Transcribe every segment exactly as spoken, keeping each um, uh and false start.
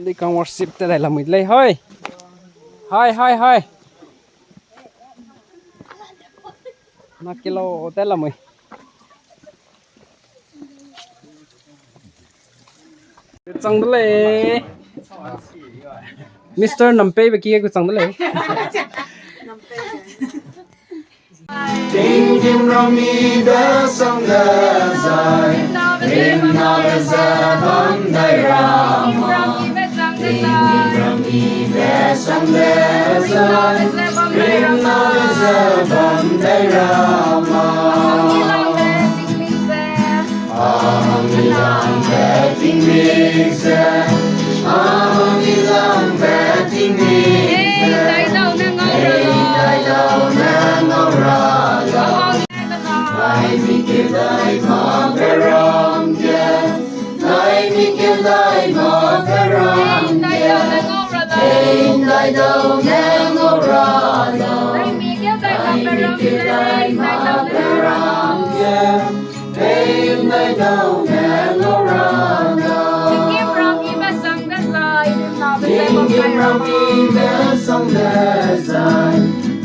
Lead and worship te dai lamui lei, hoi. Hai, hai, hai. Na kilo te lamui. Chang de lei. Mister Nampei be ki gu chang de lei. Tingdim rami be sang dezai, rimna be ze bam dai ra ma. Tingdim rami be sang dezai, rimna be ze bam dai ra ma. Ahang ilangbe tingmik ze, ahang ilangbe tingmik ze, ei dai dau ne ngau ra lau. Nai mi keu dai ma pe ram ge, nai mi keu dai ma pe ram ge, ei dai dau ne ngau ra lau. Nai mi keu dai ma pe ram ge, ei dai dau ne ngau ra lau. Tingdim rami be sang dezai,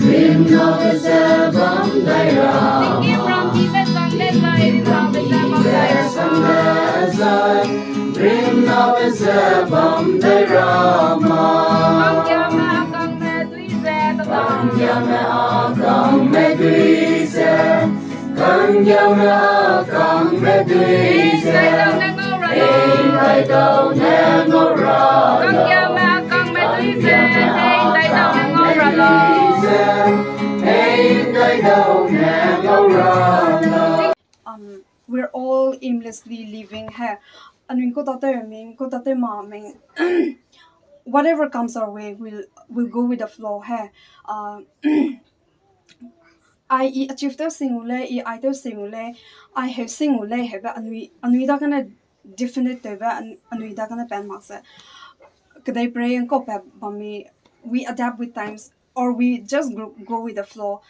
rimna be ze bam dai ra ma. Tingdim rami be sang dezai, rimna be ze bam dai ra ma. Tingdim rami be sang dezai, rimna be ze bam dai ra ma. Rimna be ze bam dai ra ma. Kanggiame a kangme dui ze, kanggiame a kangme dui ze, kanggiame a kangme dui ze, ei dai dau ne ngau ra lau. Kanggiame a kangme dui ze, ei dai dau ne ngau ra lau. Ei dai dau ne ngau ra lau. Um, we're all aimlessly living he. Anui kau tate ming, kau tate ma ming. Whatever comes our way, we'll, we'll go with the flow he. Uh, ai i achieve tew sing u lei, i ai tew sing u lei, ai heu sing u lei, hebe anui, anui dagene definite tewbe, an-, anui dagene pan mak se. Kedei pray ngkau pa bam mi, we adapt with times, or we just go, go with the flow.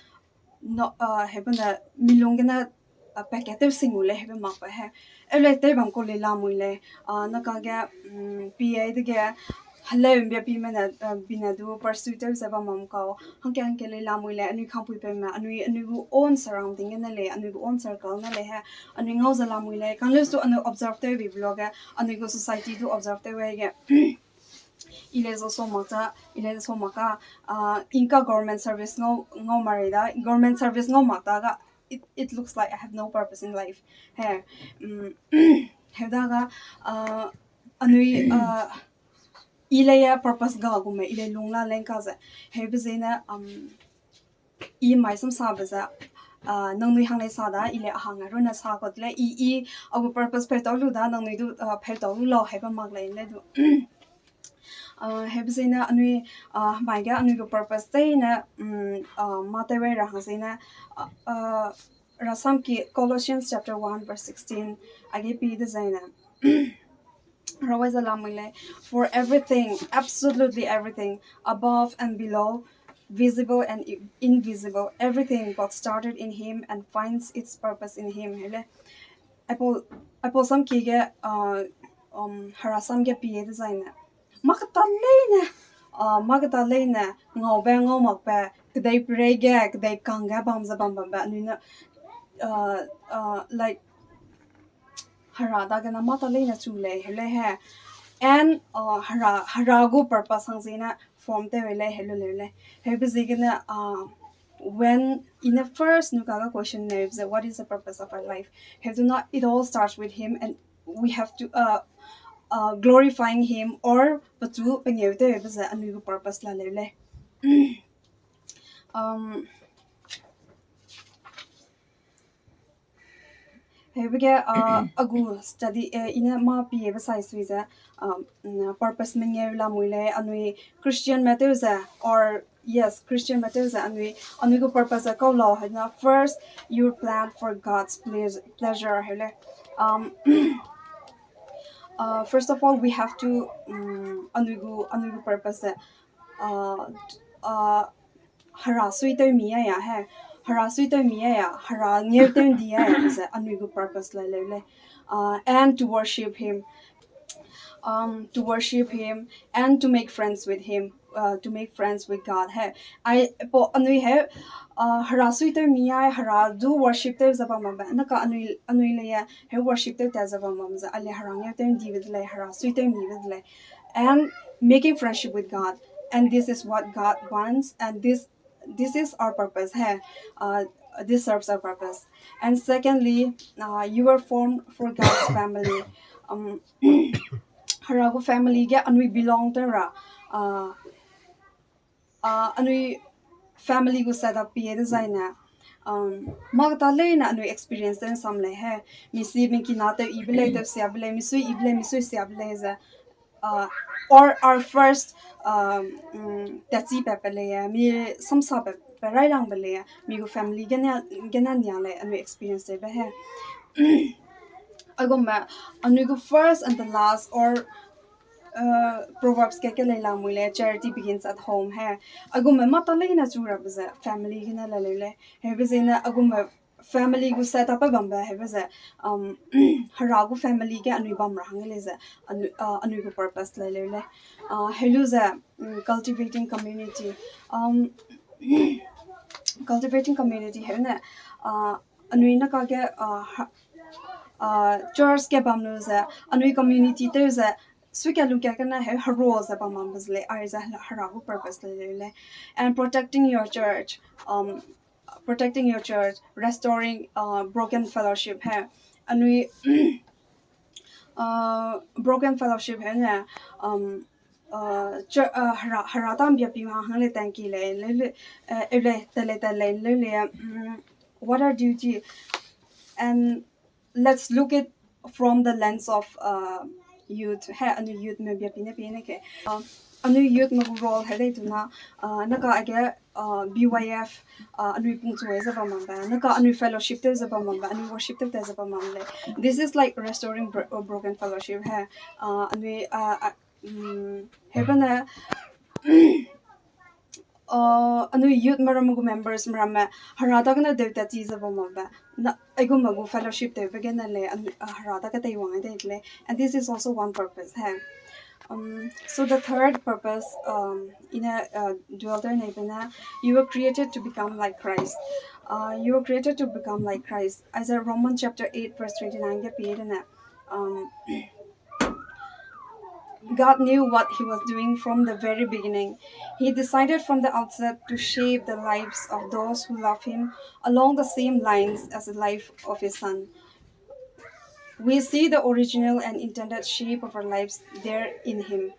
No, uh, hebe ne milung gene, uh, packet tew sing u lei, hebe mak pa he. Eu lei tew bam kau lei lamui lei, uh, na kage, um, P A dege, heleu mbia pi mene, uh, bine du pursue tew ze bam mam kau. Hangke hangke lei lamui lei, anui kangpui pe me, anui, anui gu own surrounding gene lei, anui gu own circle ne lei he, anui ngau ze lamui lei. Kangleu su anui observe tew bi vlog ge, anui gu society du observe tew wei ge. I lei zo so mak ta, i lei zo so mak ka, uh, ingka government service ngau, ngau mari da, government service ngau mak ta ga, it, it looks like I have no purpose in life. He, um, he da ga, uh, anui, uh, i lei ya purpose ga gume, i lei lung la leng ka ze. Hebe zene, um, i mai sam sa be ze, uh, nangnui hang lei sa da, i lei a hang a runa sa kau de lei, i, i, a gu purpose peu tau lu da, nangnui du, uh, peu tau lu lau, hebe mak lei le du. Uh, hebe zene anui, uh, mai ge anui gu purpose teine, um, uh, ma tew wei ra hang zene, uh, uh, rasam ki Colossians chapter one verse sixteen, age pi de zene. Rawai za lamui lei, for everything, absolutely everything, above and below, visible and i-, invisible, everything got started in him and finds its purpose in him. Hele. Apple, apple sam ki ge, uh, um, hera sam ge pie de zaine. Makata leine, uh, makata leine, ngaube ngau makbe, kedei pray ge, kedei kang ge bam ze bam bambe, anui ne, uh, uh, like, hera dagene mata leine chu lei, hele he. And, uh, hera, hera gu purpose hang zene form tew lei, hele lei lei. Hebe ziegene, uh, when in the first nuka ga question ne ze, what is the purpose of our life? He do not, it all starts with him and we have to, uh, uh, glorifying him or pechu pengeu tew be ze anui gu purpose la lei lei. Um, Hebe ge, uh, a gu study, eh, ine ma pie be sai sui ze, um, mm, purpose mengeu lamui lei, anui Christian me tew ze, or, yes, Christian me tew ze, anui, anui gu purpose ze kau lau, hena, first, you plan for God's pleas-, pleasure, hele. Um, uh, first of all, we have to, um, anui gu, anui gu purpose ze, uh, uh, hera sui tew mi a ya he, hera sui tew mi a ya, hera ngeu tew ndi a ya ze anui gu purpose la leu lei. Uh, and to worship him. um, to worship him and to make friends with him, uh, to make friends with God. He, ai, pau anui he, uh, Hera suitew mi ai, Hera du worship tew ze bam bambe, naka anui, anui le ye, he worship tew ta ze bam bam ze, ale Hera ngeu tew ndibe de lei, Hera suitew mibe de lei. And making friendship with God. And this is what God wants, and this this is our purpose, he, uh, this serves our purpose. And secondly, uh, you were formed for God's family. Um, Hera gu family ge anui belong tew ra, uh, uh, anui family gu set up pie dezaine, um, mâ kata leine anui experience tew sam lei he. Misi mingkina tew ibe lei, tew siabe lei, misui ibe lei, misui siabe lei ze, uh, or our first, um, mm, tatchi pepe lei, mi samsa pepe railangbe lei, mi gu family gene, gene nia lei, anui experience tewbe he. Aigum me, anui gu first and the last, or, uh, Proverbs ge kelei lamui lei, charity begins at home he. Aigum me mâ ta leine chu rabe ze family gene laleu lei. Hebe zene aigum me family gu set up bambe hebe ze, um, Hera gu family ge anui bam ra hangge lei ze, anui, uh, anui gu purpose laleu lei. Uh, helu ze, mm, cultivating community. Um, cultivating community hene, uh, anui naka ge, uh, ha-, uh, church ge bam lu ze, anui community tew ze, suikat lukat gene he, hero ze bam bambe ze lei, ai ze Hera gu purpose laleu lei. And protecting your church, um, protecting your church, restoring, uh, broken fellowship he. Anui, uh, broken fellowship hene, um, uh, chur-, uh, Hera, Hera tam bia pi ma hang lei tangki lei, lei, lei, uh, eu lei, tat lei, tat lei, lei, lei, um, what are duty? And let's look it from the lens of, uh, youth. He, anui youth me bia pi ne pi ne ke. Uh, anui youth me gu role he lei tuna, uh, naka age, uh, B Y F, uh, anui pung chu ai ze bam bambe, naka anui fellowship tew ze bam bambe, anui worship tew te ze bam bam lei. This is like restoring bro-, uh, broken fellowship he. Uh, anui, uh, uh, mm, hebe ne, uh, anui youth me ramme gu members me ramme, Hera dagene deu tat chi ze bam bambe, na, aigum me gu fellowship tewbe gene lei, an-, uh, Hera dage teiwang ai dei lei. And this is also one purpose he. Um, so the third purpose, um, in a, uh, dual turn, you were created to become like Christ. Uh, you were created to become like Christ. As a Romans chapter eight verse twenty-nine ge pie dene, um, God knew what he was doing from the very beginning. He decided from the outset to shape the lives of those who love him along the same lines as the life of his son. We see the original and intended shape of our lives there in him.